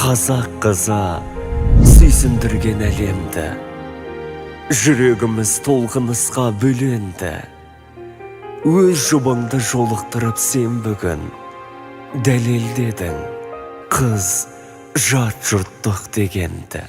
Қазақ қызы сүйсіндірген әлемді. Жүрегіміз толқынысқа бөленді. Өз жұбыңды жолықтырып сен бүгін дәлелдедің қыз жат жұрттық дегенді.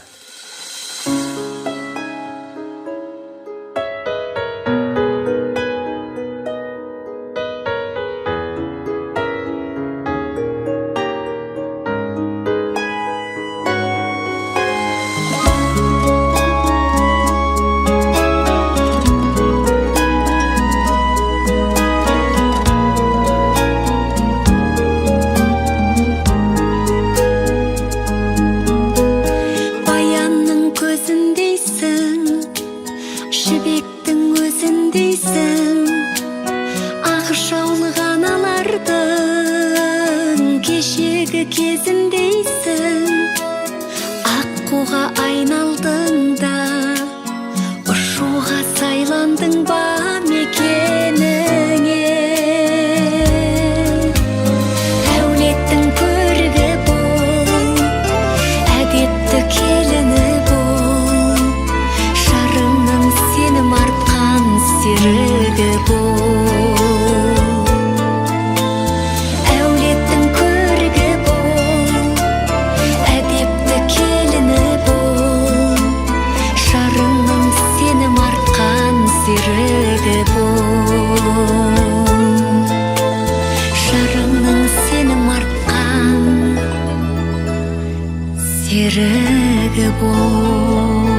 Баянның көзіндейсің, жібектің өзіндейсің, ақ жаулық аналардың кешегі кезіндейсің. Аққуға айналдың да, ұшуға сайландың ба мекеніңе? Әулеттің көрігі бол, әдепті келіні бол, жарыңның сенім артқан серігі бол. Әулеттің көрігі бол, әдепті келіні бол, жарыңның сенім артқан серігі бол, жарыңның сенім артқан серігі бол.